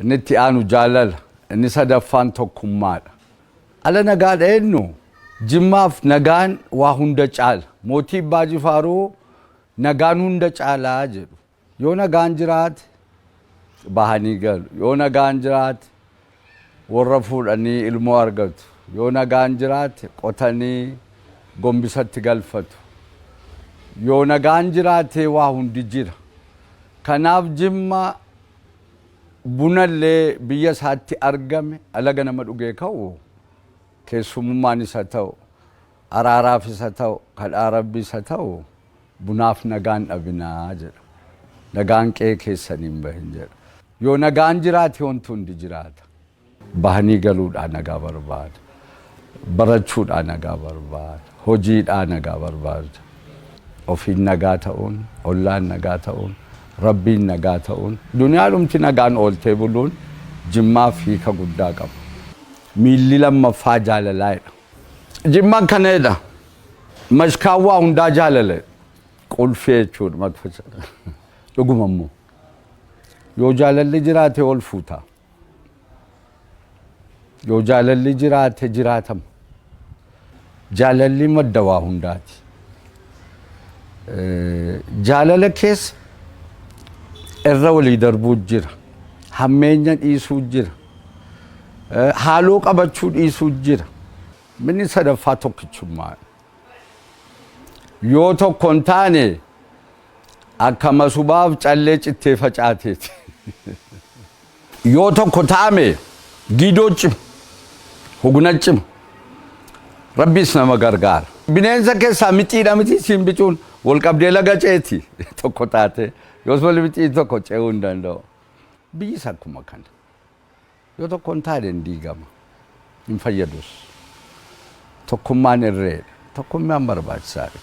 Inni itti aanu jaalala. Inni sadaffaan tokkummaadha. Ala nagaadha jennu Jimmaaf nagaan waa hunda caala. Mootii Abbaa Jifaaruu nagaan hunda caalaa jedhu. Yoo nagaan jiraate bahanii galu. Yoo nagaan jiraate warra fuudhanii ilmoo argatu. Yoo nagaan jiraate qotanii gombisatti galfatu. Yoo nagaan jiraate waa hundi jira. Kanaaf Jimma bunallee biyya isaatti argame alaga nama dhugee ka'u keessumummaan isa ta'u, araaraaf isa ta'u, kadhaa rabbi isa ta'u bunaaf nagaan dhabinaa jedha. Nagaan qe'ee keessanii hin bahin jedha. Yoo nagaan jiraate wanti hundi jiraata. Bahanii galuudhaa nagaa barbaada. Barachuudhaa nagaa barbaada. Hojiidhaa nagaa barbaada. Ofiin nagaa ta'uun, ollaan nagaa ta'uun, rabbiin nagaa ta'uun, duniyaadhumti nagaan ooltee buluun Jimmaaf hiika guddaa qaba. Miilli lammaffaa jaalalaadha. Jimmaan kana jedha. Mashkaan waa hundaa jaalala. Qulfii jechuudha makfacha. Dhuguma immoo. Yoo jaalalli jiraate ol fuuta. Yoo jaalalli jiraate jiraatama. Jaalalli madda waa hundaati. Jaalala keessa irra walii darbuu jira. Hammeenya dhiisuu jira. Haaloo qabachuu dhiisuu jira. Inni sadaffaa tokkichummaa. Yoo tokko hin taane akka masubaaf callee cittee facaateeti. Yoo tokko ta'ame giidoo cima, hugna cima. Rabbiis nama gargaara. Bineensa keessaa mixiidha miti siin bicuun wal qabdee laga ceeti tokko taate yoos wal mixii tokko ce'uu hin danda'u. Biyyis akkuma kana. Yoo tokko hin taane hin diigama. Hin fayyadus. Tokkummaan irreedha. Tokkummaan barbaachisaadha.